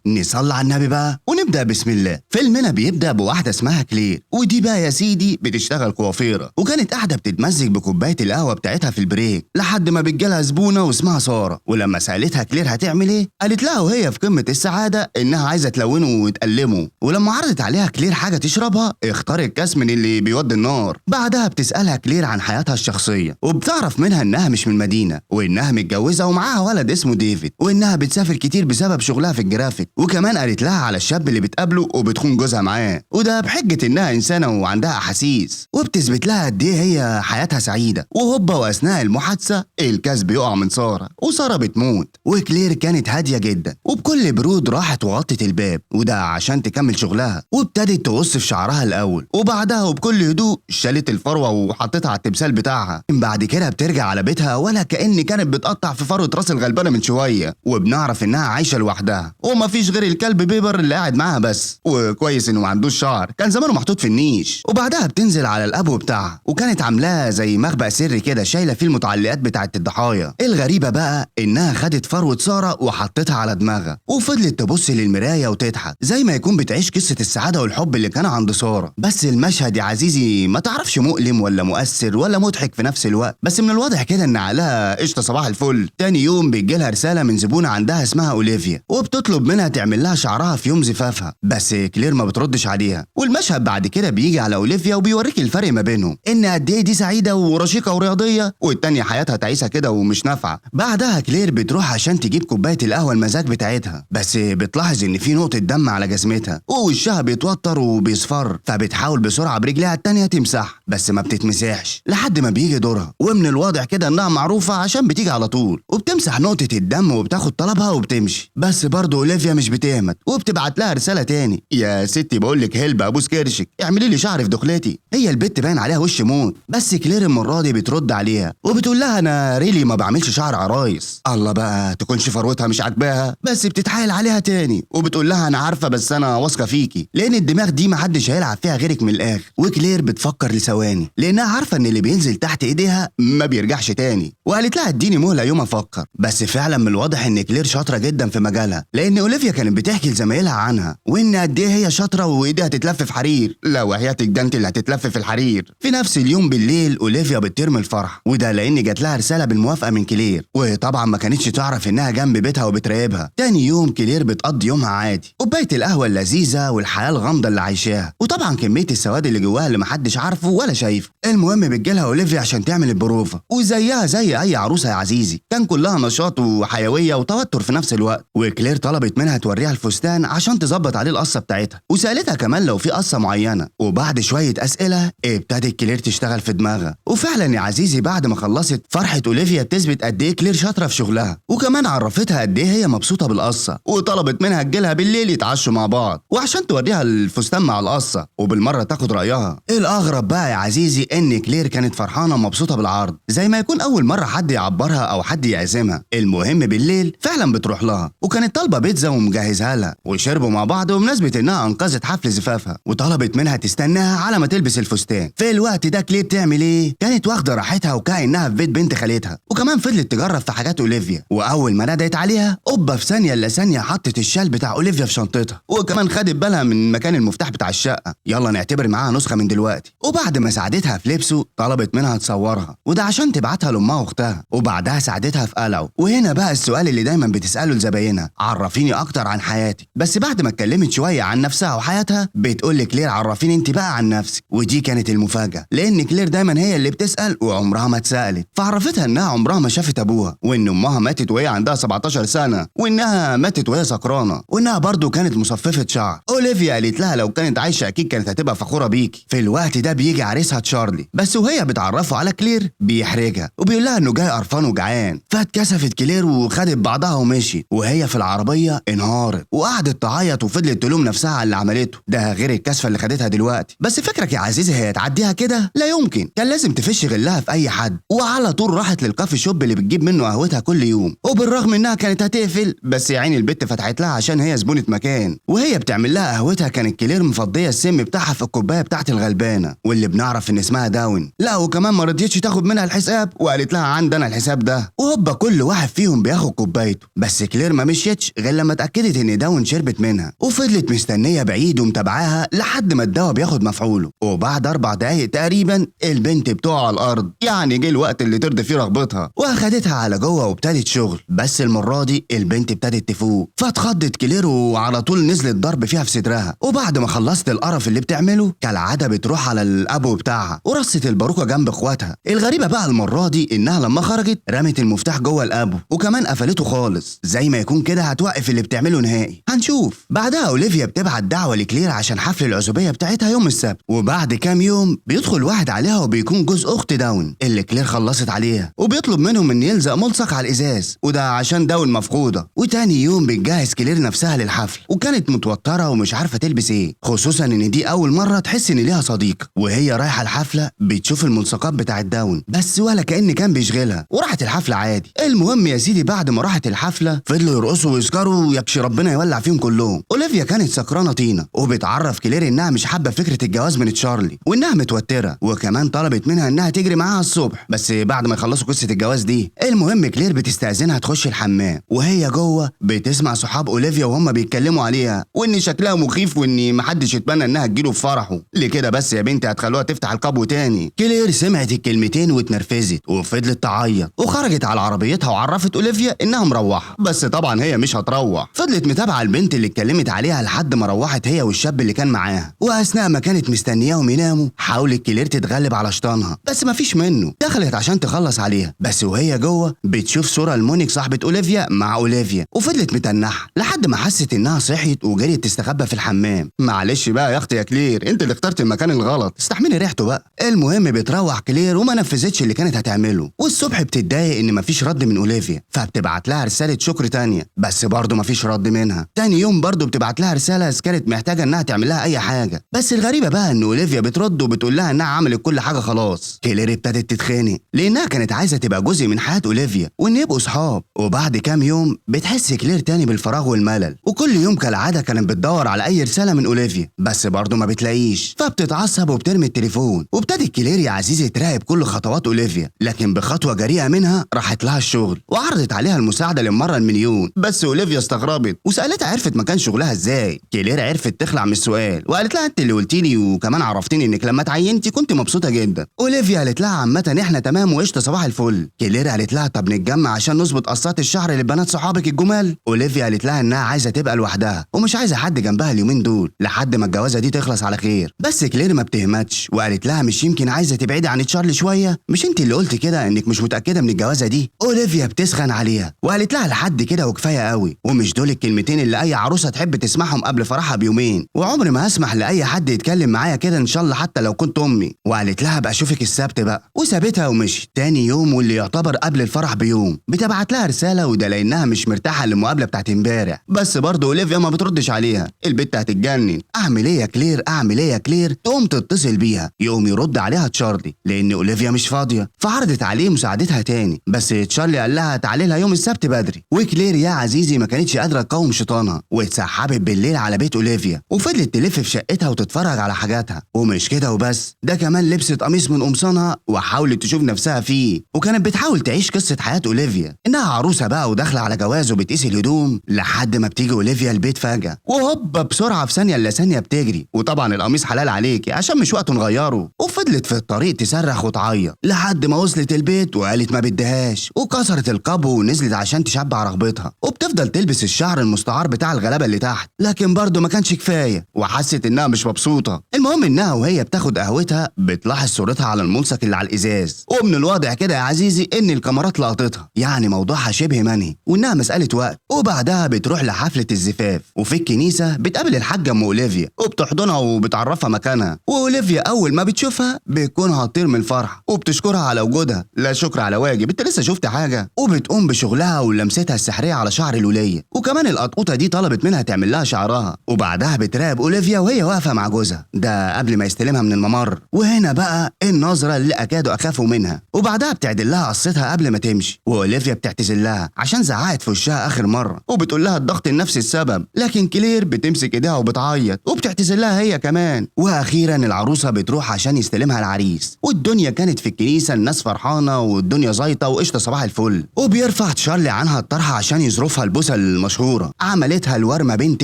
نصلي على النبي بقى ونبدا بسم الله. فيلمنا بيبدا بواحدة اسمها كلير، ودي بقى يا سيدي بتشتغل كوافيره، وكانت قاعدة بتتمزج بكوبايه القهوة بتاعتها في ال break لحد ما بتجيلها زبونه واسمها ساره. ولما سالتها كلير هتعمل ايه، قالت لها وهي في قمة السعادة انها عايزه تلونه وتقلمه. ولما عرضت عليها كلير حاجة تشربها اختارت كاس من اللي بيودي النار. بعدها بتسالها كلير عن حياتها الشخصية، وبتعرف منها انها مش من المدينة، وانها متجوزة ومعاها ولد اسمه ديفيد، وانها بتسافر كتير بسبب شغلها في الجرافيك. وكمان قالت لها على الشاب اللي بتقابله وبتخون جوزها معاه، وده بحجة انها انسانه وعندها احاسيس، وبتثبت لها قد ايه هي حياتها سعيدة. وهوبا واثناء المحادثة الكاس بيقع من ساره وسارة بتموت. وكلير كانت هادية جدا وبكل برود راحت وغطت الباب، وده عشان تكمل شغلها، وابتدت تقص في شعرها الاول، وبعدها وبكل هدوء شالت الفروه وحطتها على التمثال بتاعها. بعد كده بترجع على بيتها ولا كأن كانت بتقطع في فروه راس الغلبانه من شوية، وبنعرف انها عايشه لوحدها ومفيش غير الكلب بيبر اللي قاعد معاها بس، وكويس انه ما عندوش شعر، كان زمانه محطوط في النيش. وبعدها بتنزل على الابو بتاعها، وكانت عاملاه زي مخبأ سري كده شايله فيه المتعلقات بتاعه الضحايا. الغريبة بقى انها خدت فروه ساره وحطتها على دماغها، وفضلت تبص للمرايه وتضحك زي ما يكون بتعيش قصة السعادة والحب اللي كان عند ساره. بس المشهد يا عزيزي ما تعرفش مؤلم ولا مؤثر ولا مضحك في نفس الوقت، بس من الواضح كده ان عقلها قشطه صباح الفل. تاني يوم بيجيلها رسالة من زبونه عندها اسمها اوليفيا، وبتطلب منها تعمل لها شعرها في يوم زفافها، بس كلير ما بتردش عليها. والمشهد بعد كده بيجي على اوليفيا وبيوريك الفرق ما بينهم، ان قد ايه دي سعيدة ورشيقه ورياضيه، والتانية حياتها تعيسه كده ومش نافعة. بعدها كلير بتروح عشان تجيب كوباية القهوة المزاج بتاعتها، بس بتلاحظ ان في نقطة دم على جزمتها ووشها بيتوتر وبيصفر، فبتحاول بسرعة برجلها التانية تمسح بس ما بتتمسحش لحد ما بيجي دورها. ومن الواضح كده انها معروفة عشان بتيجي على طول، وبتمسح نقطة الدم وبتاخد طلبها وبتمشي. بس برضه اوليفيا مش بتهمت وبتبعت لها رسالة تاني، يا ستي بقول لك help ابوس كرشك اعملي لي شعري في دخلتي. هي البت باين عليها وش موت، بس كلير المرة دي بترد عليها وبتقول لها انا really ما بعملش شعر عرايس. الله بقى تكونش فروتها مش عاجباها، بس بتتحايل عليها تاني وبتقول لها انا عارفه بس انا واثقة فيكي، لان الدماغ دي ما حدش هيلعب فيها غيرك من الاخر. وكلير بتفكر لثواني لانها عارفه ان اللي بينزل تحت ايديها ما بيرجعش تاني، وقالت لها اديني مهله يوم افكر. بس فعلا من الواضح ان كلير شاطرة جدا في مجالها، لان اوليفيا كانت بتحكي لزمايلها عنها وان قد ايه هي شاطرة وايديها تتلف في حرير. لا وحياتك ده انت اللي هتتلف في الحرير. في نفس اليوم بالليل اوليفيا بتطير من الفرح، وده لان جات لها رسالة بالموافقة من كلير، وطبعا ما كانتش تعرف انها جنب بيتها وبتراقبها. تاني يوم كلير بتقضي يومها عادي، كوباية القهوة اللذيذة والحياة الغامضة اللي عايشاها، وطبعا كمية السواد اللي جواها اللي محدش عارفه ولا شايفه. المهم بتجيلها اوليفيا عشان تعمل البروفه، وزيها زي اي عروسه يا عزيزي كان كلها نشاط وحيوية وتوتر في نفس الوقت. وكلير طلبت منها توريها الفستان عشان تظبط عليه القصة بتاعتها، وسالتها كمان لو في قصة معينة. وبعد شوية اسئلة ابتدت كلير تشتغل في دماغها، وفعلا يا عزيزي بعد ما خلصت فرحه اوليفيا بتثبت قد ايه كلير شاطرة في شغلها، وكمان عرفتها قد ايه هي مبسوطة بالقصة، وطلبت منها تجيلها بالليل يتعشوا مع بعض وعشان توريها الفستان مع القصة وبالمره تاخد رايها. الاغرب بقى يا عزيزي ان كلير كانت فرحانة ومبسوطة بالعرض زي ما يكون اول مرة حد يعبرها او حد يعزمها. المهم بالليل فعلا بتروح لها، وكانت طالبه بيتزا ومجهزها لها، وشربوا مع بعض بمناسبة انها انقذت حفل زفافها، وطلبت منها تستناها على ما تلبس الفستان. في الوقت ده كلير تعمل ايه؟ كانت واخده راحتها وكانها في بيت بنت خالتها، وكمان فضلت تجرب في حاجات اوليفيا. واول ما ندهت عليها اوبا في ثانية الا ثانية حطت الشال بتاع اوليفيا في شنطتها، وكمان خدت بالها من مكان المفتاح بتاع الشقة، يلا نعتبر معاها نسخه من دلوقتي. وبعد ما ساعدتها في لبسه طلبت منها تصورها، وده عشان تبعتها لامها واختها، وبعدها ساعدتها في قلعه. وهنا بقى السؤال اللي دايما بتساله لزباينها، عرفيني اكتر عن حياتك. بس بعد ما اتكلمت شوية عن نفسها وحياتها بتقول لكلير عرفيني انت بقى عن نفسك. ودي كانت المفاجاة، لان كلير دايما هي اللي بتسال وعمرها ما اتسالت. فعرفتها انها عمرها ما شافت ابوها، وان امها ماتت وهي عندها 17 سنة، وانها ماتت وهي سكرانه، وانها برضو كانت مصففه شعر. اوليفيا قالت لها لو كانت عايشه اكيد كانت هتبقى فخورة بيكي. في الوقت ده بيجي عريسها تشارلي، بس وهي بتعرفه على كلير بيحرجها وبيقول لها انه جاي قرفان وجعان. فاتكسفت كلير وخدت بعضها ومشيت، وهي في العربية انهارت وقعدت تعيط وفضلت تلوم نفسها على اللي عملته ده، غير الكشفه اللي خدتها دلوقتي. بس فكرك يا عزيزي هي تعديها كده؟ لا يمكن، كان لازم تفش غلها في اي حد. وعلى طول راحت لل coffee shop اللي بتجيب منه قهوتها كل يوم، وبالرغم انها كانت هتقفل بس يا عيني البت فتحت لها عشان هي زبونه مكان. وهي بتعمل لها قهوتها كانت كلير مفضيه السم بتاعها في الكوباية بتاعت الغلبانه واللي بنعرف ان اسمها داون. لا وكمان ما رضيتش تاخد منها الحساب وقالت لها عندنا الحساب ده. وهوبا كل واحد فيهم بياخد كوبايته، بس كلير ما مشيتش غير لما اتاكدت ان داون شربت منها، وفضلت مستنيه بعيد ومتابعاها لحد ما الدواء بياخد مفعوله. وبعد 4 دقايق تقريبا البنت بتقع على الارض، يعني جه الوقت اللي ترضي فيه رغبتها، واخدتها على جوه وابتدت شغل. بس المرة دي البنت ابتدت تفوق، فاتخضت كلير وعلى طول نزلت ضرب فيها في صدرها. وبعد ما خلصت القرف اللي بتعمله كالعادة بتروح على الابو بتاعها ورصت الباروكه جنب اخواتها. الغريبة بقى المرة دي انها لما خرجت رمت المفتاح جوه الابو وكمان قفلته خالص، زي ما يكون كده هتوقف اللي بتعمله نهائي. هنشوف. بعدها اوليفيا بتبعت دعوه لكلير عشان حفل العزوبيه بتاعتها يوم السبت. وبعد كام يوم بيدخل واحد عليها وبيكون جوز اخت داون اللي كلير خلصت عليها، وبيطلب منهم ان يلزق ملصق على الازاز وده عشان داون مفقودة. وتاني يوم بتجهز كلير نفسها للحفل، وكانت متوترة ومش عارفه تلبس ايه، خصوصا ان دي اول مرة تحس ان ليها صديق. وهي رايحة الحفلة بتشوف الملصقات بتاعت داون بس ولا كأن كان بيشغلها، وراحت الحفلة عادي. المهم يا سيدي بعد ما راحت الحفلة فضلوا يرقصوا ويسكروا ويكشي ربنا يولع فيهم كلهم. اوليفيا كانت سكرانه طينه، وبتعرف كلير انها مش حابة فكرة الجواز من تشارلي وانها متوترة، وكمان طلبت منها انها تجري معاها الصبح بس بعد ما يخلصوا قصة الجواز دي. المهم كلير بتستأذنها تخش الحمام، وهي جوه بتسمع صحاب اوليفيا وهم بيتكلموا عليها وان شكلها مخيف وان محدش يتمنى انها تجيله في فرحه. ليه كده بس يا بنتي هتخلوها تفتح القبو تاني؟ كلير سمعت الكلمتين واتنرفزت وفضلت تعيط وخرجت على عربيتها وعرفت اوليفيا انها مروحة، بس طبعا هي مش هتروح. فضلت متابعه البنت اللي اتكلمت عليها لحد ما روحت هي والشاب اللي كان معاها. واثناء ما كانت مستنياهم يناموا حاولت كلير تتغلب على شيطانها بس مفيش منه، دخلت عشان تخلص عليها، بس وهي جوه بتشوف صوره لمونيك صاحبه اوليفيا مع اوليفيا وفضلت متنحه لحد ما حست انها صحيت وجريت تستخبى في الحمام. معلش بقى يا اختي يا كلير، انت اللي اخترت المكان الغلط، استحملي ريحته بقى. المهم بتروح كلير وما نفذتش اللي كانت هتعمله، والصبح بتتضايق ان مفيش رد من اوليفيا، فبتبعت لها رسالة شكر تانية بس برضه مفيش رد منها. تاني يوم برضه بتبعت لها رسالة اذا كانت محتاجه انها تعمل لها اي حاجة، بس الغريبة بقى ان اوليفيا بترد وبتقول لها انها عملت كل حاجة خلاص. كلير ابتدت تتخانق لانها كانت عايزه تبقى جزء من حياة اوليفيا وان يبقوا صحاب. وبعد كام يوم بتحس كلير تاني بالفراغ والملل، وكل يوم كالعادة كانت بتدور على اي رسالة من اوليفيا بس برضه ما بتلاقيش، فبتتعصب وبترمي التليفون. وابتدت كلير يا عزيزي تراقب كل خطوات اوليفيا، لكن بخطوة جريئة منها راحت لها الشغل وعرضت عليها المساعدة للمرة المليون، بس اوليفيا استغربت وسالتها عرفت مكان شغلها ازاي. كلير عرفت تخلع من السؤال وقالت لها انت اللي قلتي لي وكمان عرفتيني انك لما تعينتي كنت مبسوطة جدا. اوليفيا قالت لها عامة احنا تمام وقشطه صباح الفل. كلير قالت لها طب نتجمع عشان نظبط قصات الشعر لبنات صحابك الجمال. اوليفيا قالت لها انها عايزه تبقى لوحدها ومش عايزه حد جنبها اليومين دول لحد ما الجوازه دي تخلص على خير. بس كلير ما بتهمتش وقالت لها مش يمكن عايزه تبعدي عن تشارلي شوية؟ مش انت اللي قلت كده انك مش متاكدة من الجوازه دي؟ اوليفيا بتسخن عليها وقالت لها لحد كده وكفاية قوي، ومش دول الكلمتين اللي اي عروسه تحب تسمعهم قبل فرحها بيومين، وعمري ما هسمح لاي حد يتكلم معايا كده ان شاء الله حتى لو كنت امي. وقالت لها بقى اشوفك السبت بقى، وسابتها ومشي. تاني يوم واللي يعتبر قبل الفرح بيوم بتبعت لها رسالة، وده لانها مش مرتاحة للمقابله بتاعت امبارح، بس برضه اوليفيا ما بتردش عليها. البت هتتجنن، اعمل ايه يا كلير اعمل ايه يا كلير؟ تقوم تتصل بيها يقوم يرد عليها تشارلي لان اوليفيا مش فاضية، فعرضت عليه مساعدتها تاني بس تشارلي قال لها تعالي لها يوم السبت بدري. وكلير يا عزيزي ما كانتش قادرة تقاوم شيطانها واتسحبت بالليل على بيت اوليفيا وفضلت تلف في شقتها وتتفرج على حاجاتها. ومش كده وبس، ده كمان لبست قميص من قمصانها وحاولت تشوف نفسها فيه، وكانت بتحاول تعيش قصة حياة اوليفيا انها عروسه بقى وداخله على جواز وبتقيس الهدوم، لحد ما بتيجي اوليفيا البيت فجاة وهوبا بسرعة في ثانية الا ثانية بتجري، وطبعا القميص حلال عليكي عشان مش وقته نغيره. وفضلت في الطريق تصرخ وتعيط لحد ما وصلت البيت وقالت ما بدهاش، وكسرت القبو ونزلت عشان تشبع رغبتها، وبتفضل تلبس الشعر المستعار بتاع الغلابة اللي تحت، لكن برضه ما كانش كفاية وحست انها مش مبسوطة. المهم انها وهي بتاخد قهوتها بتلاحظ صورتها على الملصق اللي على الازاز، ومن الواضح كده يا عزيزي ان الكاميرات لقطتها، يعني موضوعها شبه منهي وانها مسالة وقت. وبعدها بتروح لحفله الزفاف، وفي الكنيسة بتقابل الحاجة ام اوليفيا وبتحضنها وبتعرفها مكانها، واوليفيا اول ما بتشوفها بتشوفها بتكون هتطير من الفرحة وبتشكرها على وجودها. لا شكر على واجب، انت لسه شفت حاجة؟ وبتقوم بشغلها ولمستها السحريه على شعر الوليه، وكمان القطقوطه دي طلبت منها تعمل لها شعرها. وبعدها بتراقب اوليفيا وهي واقفة مع جوزها ده قبل ما يستلمها من الممر، وهنا بقى النظرة اللي اكادوا اخافوا منها. وبعدها بتعدل لها قصتها قبل ما تمشي، واوليفيا بتعتذر لها عشان زعقت في وشها اخر مرة وبتقول لها الضغط النفسي السبب، لكن كلير بتمسك ايديها وبتعيط وبتعتذر لها هي كمان. واخيرا العروسة بتروح عشان يستلمها العريس، والدنيا كانت في الكنيسة الناس فرحانة والدنيا زيطه وقشطه صباح الفل. وبيرفع تشارلي عنها الطرحة عشان يظرفها البوسه المشهورة عملتها الورمه بنت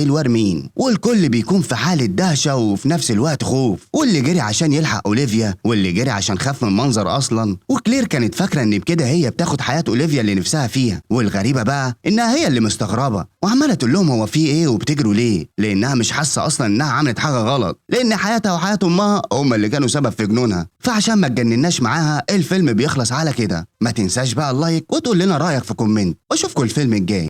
الورمين، والكل بيكون في حاله دهشة وفي نفس الوقت خوف، واللي جري عشان يلحق اوليفيا واللي جري عشان خاف من المنظر اصلا. وكلير كانت فاكره ان بكده هي بتاخد حياة اوليفيا اللي نفسها فيها، والغريبة بقى انها هي اللي مستغربه وعماله تقول لهم هو في ايه وبتجروا ليه، لانها مش حاسه اصلا انها عملت حاجة غلط، لان حياتها وحياه امها هم اللي كانوا سبب في جنونها. فعشان ما تجنناش معاها الفيلم بيخلص على كده. ما تنساش بقى ال like وتقول لنا رايك في comment، واشوفكم الفيلم الجاي.